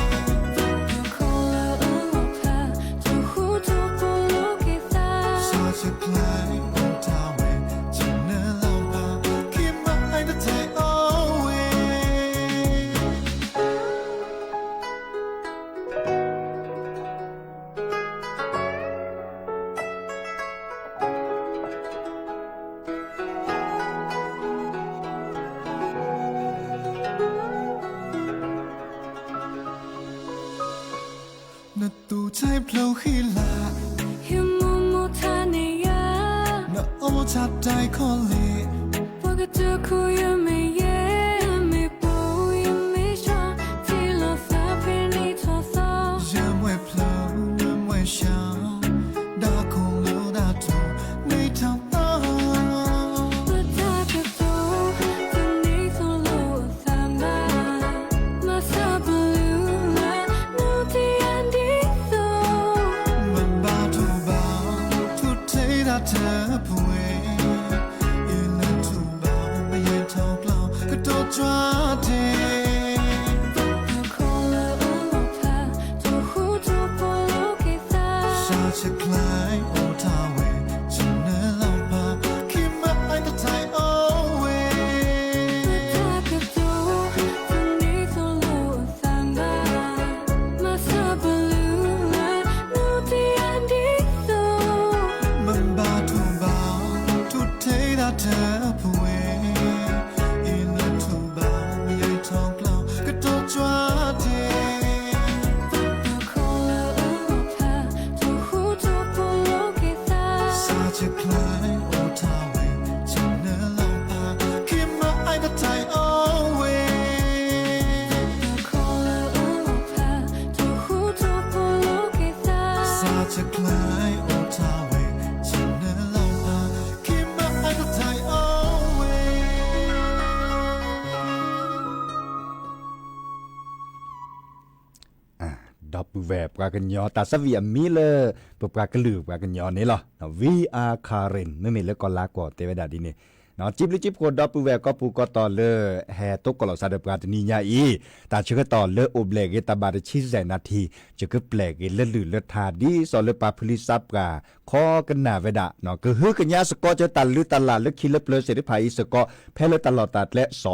တ့ၢ် ခိၣ်လၢအလီၤဖး, ထိၣ်ဃူထိၣ်ဖိးလိာ်က့ၤသး, စးဆဲးကျဲအိၣ်တၢ်ဝဲ, ဆနၢလီၤဖး, ခံမၤအတတဲအီၤဝဲ နသူၣ်ဆဲဖျိဃံလၤ, ဟံးမိၢ်မိၢ်ထါန့ၢ်ယၤ, နအိၣ်ဆါတၢ်ခီလ့ၣ်, ပှၤကတိၤခိၣ်ယမ့ၢ်ယဲ, မ့ၢ်ပိာ်ယမ့ၢ်ဆှီ, ထံလီၤသးဖဲန့ၣ်ထီၣ်သီ, ယမွဲၢ်ဖျိနမွဲၢ်ဆှီ, ဒၣ်ခိၣ်လိဒၣ်ထူ, န့ၣ်ထီၣ်သီ ပတၢ်ကတိၤ, တန့ၢ်သိၣ်လိသးဘၣ်, မၤစၢ်ပလုၢ်လၢ်, နတယၤဒ်သိး, မ့ၢ်ဘၣ်ထိၣ်ဘၣ်, ထိၣ်ထီၣ်တၢ်တပှဲၤ, အ့ၣ်လၢထိၣ်ဘၣ်, မ့ၢ်ယဲၢ်ထီၣ်ကျီ, ကတိၤကွၢ်တ့ၢ် ခိၣ်လၢအလီၤဖး, ထိၣ်ဃူထိၣ်ဖိးလိာ်က့ၤသး, စးဆဲးကျဲအိၣ်တၢ်ဝဲ, ဆနၢလီၤဖး, ခံမၤအတတဲအီၤဝဲ ပတၢ်ကတိၤ, တန့ၢ်သိၣ်လိသးဘၣ်, မၤစၢ်ပလုၢ်လၢ်, နတယၤဒ်သိး, မ့ၢ်ဘၣ်ထိၣ်ဘၣ်, ထိၣ်ထီၣ်တၢ်တပှဲၤ, အ့ၣ်လၢထိၣ်ဘၣ်, မ့ၢ်ယဲၢ်ထီၣ်ကျီ, ကတိၤကွၢ်တ့ၢ် ခိၣ်လၢအလီၤဖး, ထိၣ်ဃူထိၣ်ဖိးလိာ်က့ၤသး, စးဆဲးကျဲအိၣ်တၢ်ဝဲ, ဆနၢလီၤဖး, ခံမၤအတတဲအီၤဝဲ ခိၣ်လၢအလီၤဖး, ထိၣ်ဃူထိၣ်ဖိးလိာ်က့ၤသး, စးဆဲးကျဲအိၣ်တၢ်ဝဲ, ဆနၢလီၤဖး, ခံမၤအတတဲအီၤဝဲ ဒီပုၢ်ဝဲၢ်ပှၤကညီ တၢ်သးဝံၣ်အမံၤလၢ ပပှၤကလုာ်ပှၤကညီန့ၣ်လီၤ. We are Karen မ့မ့ၢ်လၢကီၢ်လါကွီၢ်တဲဝဲဒၣ်ဒ်န့ၣ်, စံးဘျုးစံးဖှိၣ်ဒီပုၢ်ဝဲၢ်ကိးပူၤကိးတီၤလၢ ဟဲသကိးလိာ်သးဒီးပှၤတနံၤညါအံၤ, တၢ်ဆၢကတီၢ်လၢအိၣ်ဘျဲၣ်ဂ့ၤတၢ်ဘၣ်တဆံစဲးနၣ်ထံ, ယကပျဲၢ်က့ၤလၢလုၢ်လၢထါဒ်သိးလၢပှၤဖုလံၤသးပှၢ် ခီကနၣ်ဝဲဒၣ်, ကဟုကညးသကိးကၢတၢ်လုၢ်တၢ်လၢ်လၢခံလၢပျၢၤသ့ၣ်တဖၣ်အံၤစ့ၢ်ကီး ဖဲလၢတၢ်လီၢ်တၢ်ကျဲ စီၤ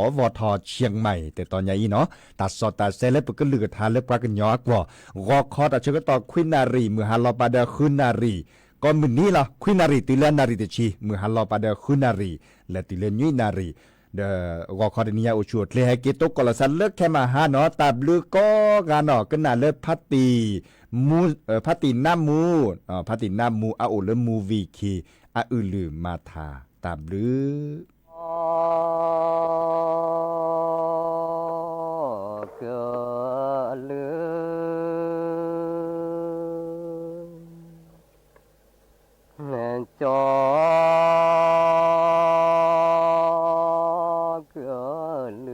ဝီၤထီၣ်ဆၢၣ်မဲၣ် တတီၤညါအံၤနီၤ, တၢ်စီၣ်တၢ်ဆဲလၢပကလုၢ်ကထါလၢပှၤကညီအကွီၢ်, ဂီၤခီတၢ်ဆၢကတီၢ်ခွံနၣ်ရံၣ်မုၢ်ဟါလီၤပာ်ဒီးဃုနၣ်ရံၣ်, ကိးမုၢ်နံၤလီၤ ခွံနၣ်ရံၣ်တုၤလၢနၣ်ရံၣ်တဆံ, မုၢ်ဟါလီၤပာ်ဒီးဃုနၣ်ရံၣ်, ဒီးဂီၤခီတနံၤညါအိၣ်ဆူၣ်အိၣ်ချ့ ဟဲက့ၤသကိးလိာ်သးလၢခဲမၤဟါနီၤ, တၢ်ဘျုးကိးဂၤနီၤ, ကနၣ်လၢ ဖါတံၢ်နါမူ, ဖါတံၢ်နါမူအအိၣ်လၢ မူဝံၤခံ အအုၣ်လုၢ်မၤထါ, တၢ်ဘျုး ကလုာ် ကလုာ် ကလုာ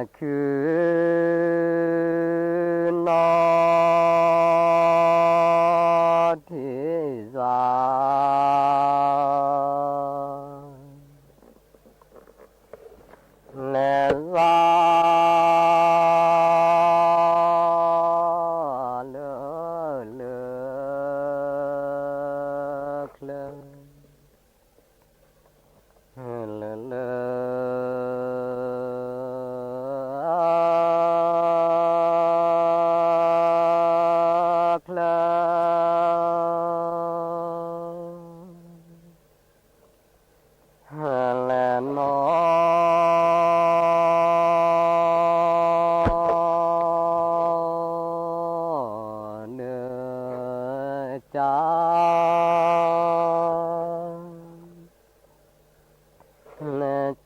်ခုနီၢ် ထံၣ်စွါ လဲၤလီၤလၢ လၢချၢ လၢ လၢ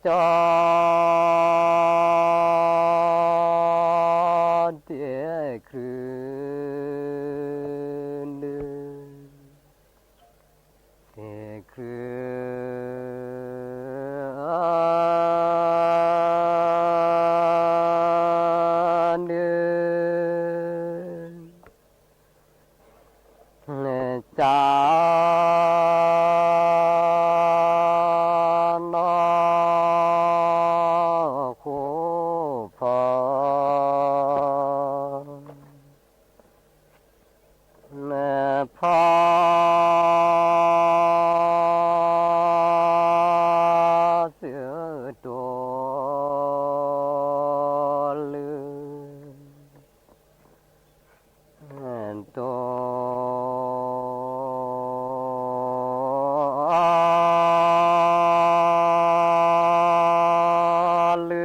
ကၠီ တ့ၢ်ချုး နု တ့ၢ်ချုး နု ကၠါ နီ ဃိ ဖီ ဖီ သု တိ လု တိ လု နီ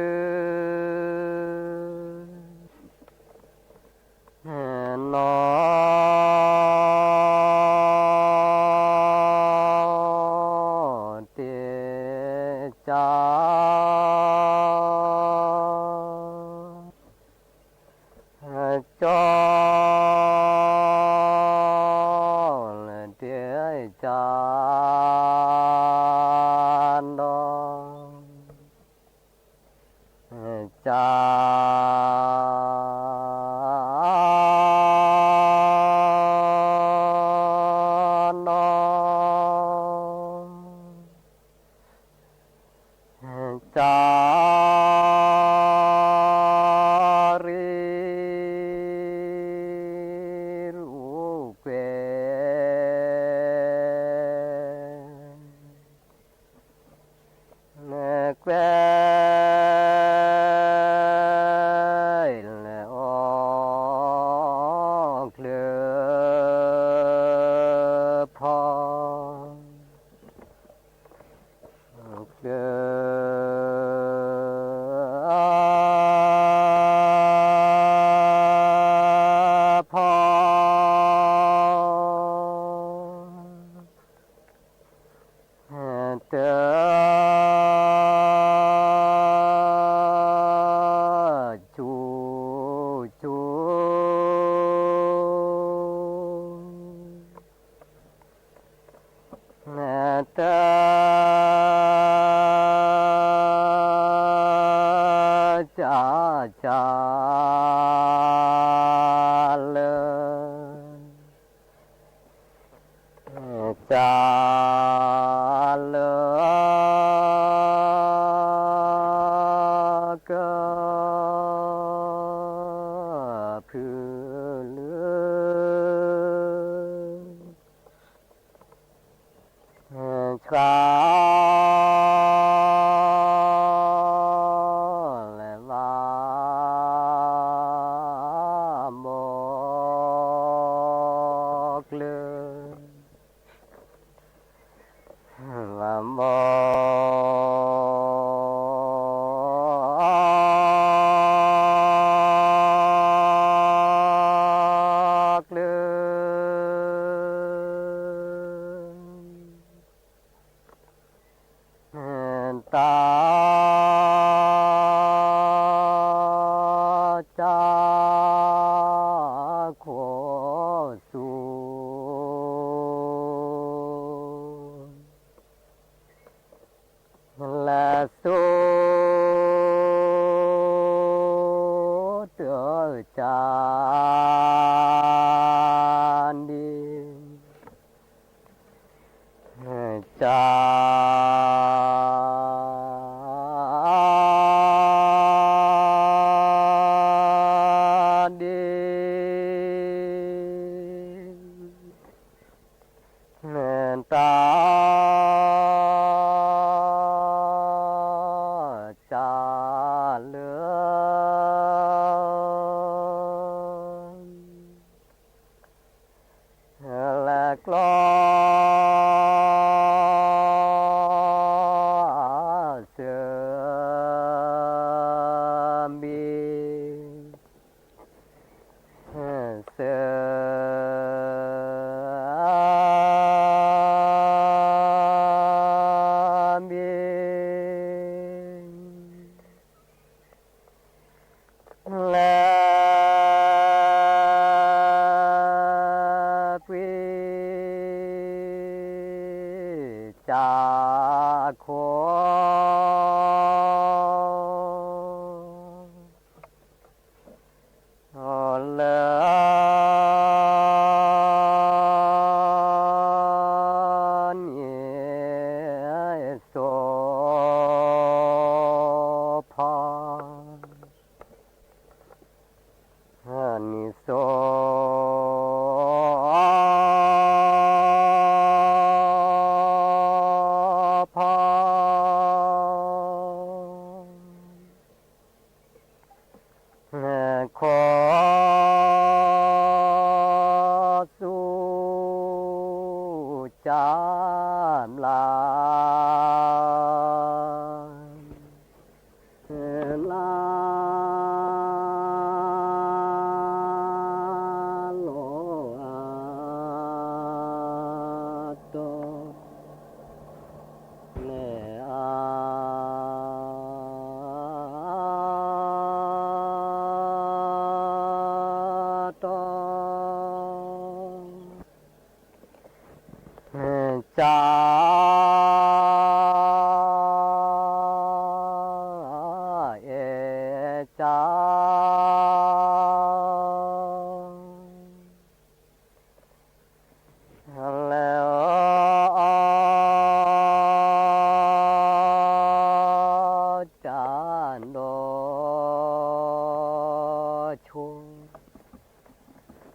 တ့ၢ် ကၠါ ကၠီ တ့ၢ် ကၠါ နီ ကၠါ နီ ကၠါ ရံ ရူ ကွဲ ကွဲ လၢ အီ ကျၢ ဖီ ကျၢ ဖီ တၢ ကၠူ ကၠူ တၢ ကၠါ ကၠါ လၢ ကၠါ လၢ က ဖု လု ဆှါ လၢ ဘၣ် ဘီ ကျၢ ဘၣ် ဘီ ကျၢ တၢ ကၠါ ခိၣ် သူ လၢ သူ တၢ ကၠါ ဒံ ကၠါ ဒံ တၢ ကၠါ လၢ လၢ ကျီ စၢ ဘံ စၢ ဘံ တၢ်ခိၣ် လၢ နံၣ်စိဖီ နံၣ်စိ ဖီ ခိၣ် သူ ကၢ်မျၢ် လၢ လီၤ အတီၢ် လၢ အတီၢ် ကၢ် အဲၣ် ကၢ် လၢ အ ကၢ် ဒီး ဆိ ဒီ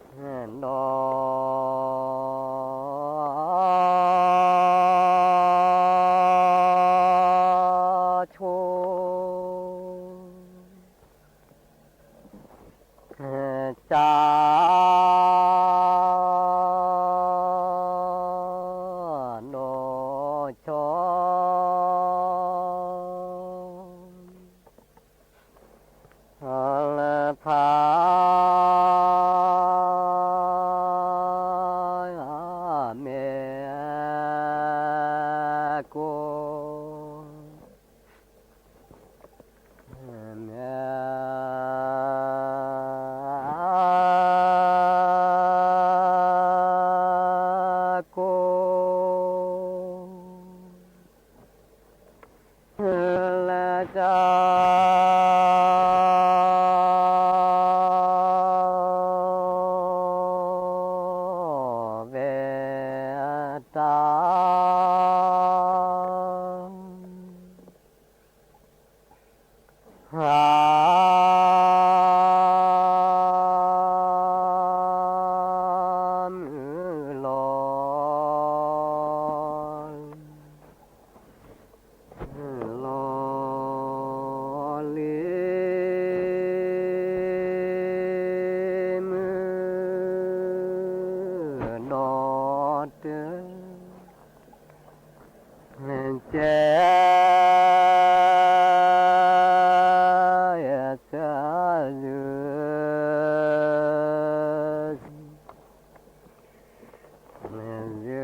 း ဆိ ကၢ် ဒီး ဆိ လၢ ဖး မ့ၢ် ကိ မ့ၢ် ကိ လၢ ကၢ် ဝဲ တၢ် ဟါ မုၢ်လီၤ လီၤလံ မုၢ်ဒီတၢၢ် ကဲ ယသၢ ယု ယု သံ တီ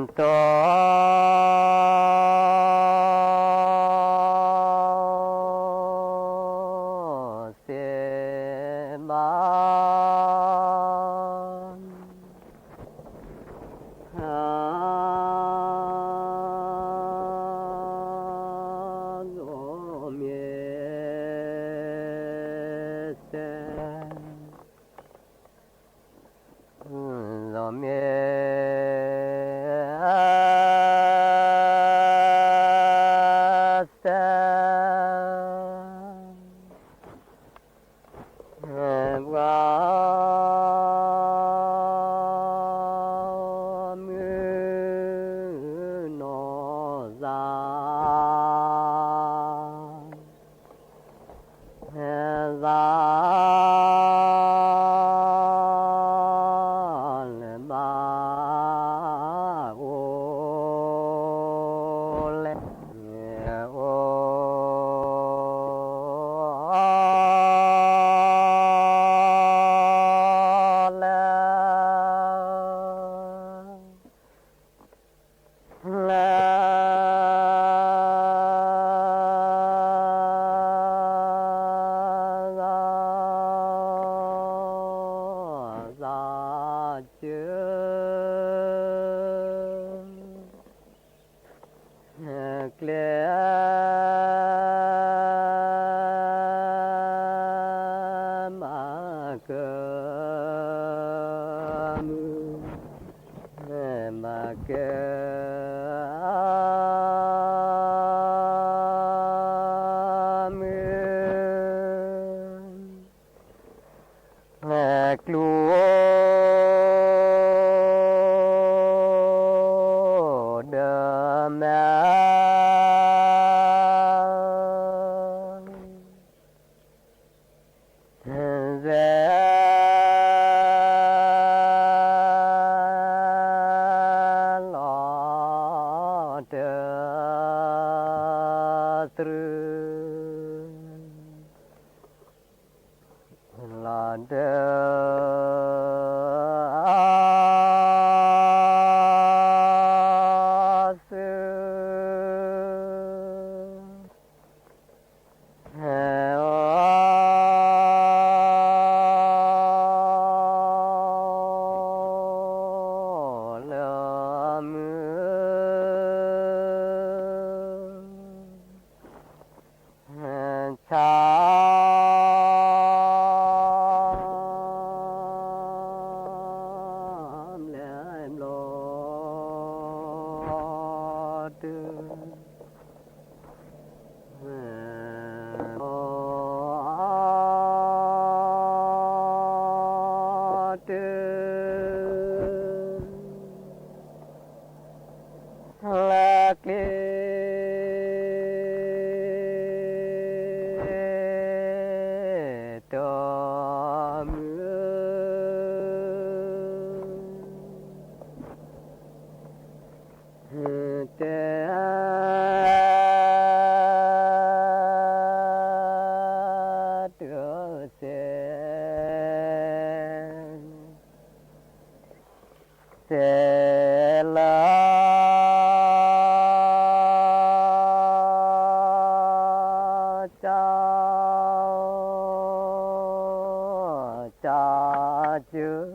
သ့ ဘၣ် လီၤမ့ၢ် သဲ လီၤမ့ၢ် သဲ ပှၤ မုၢ်နီၢ်သး သး လၢ ဘၣ် အိၣ် လဲၣ် အိၣ် လဲၣ် လဲၣ် ကျဲမၤကမုာ် မၤကမုာ် ကျိဒီးမး လီၤတတြူ လီၤတသု လၢမုၢ် ဆါ ဘျဲဘျီတု တု လၢကျဲ တမုာ် တဲ တစဲး စဲးလၢ ကၠီ ကၠီစု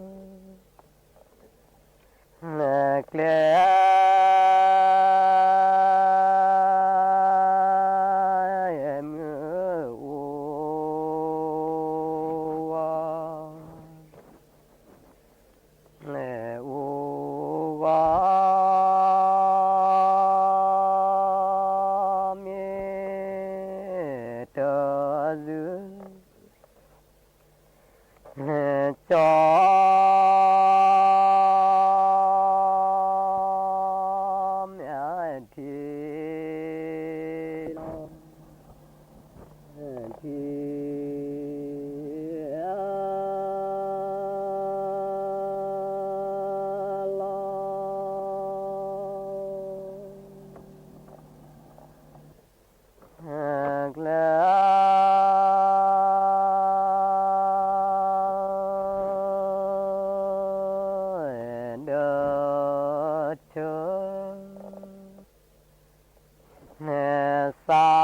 ကျဲ မုၢ်အိၣ်ဂီၤ အိၣ်ဂီၤ မ့ၢ်တစု ကၠီ မ့ၢ်ထံ ထံ လီၤ ကျဲ ဒီးဆၢ စါ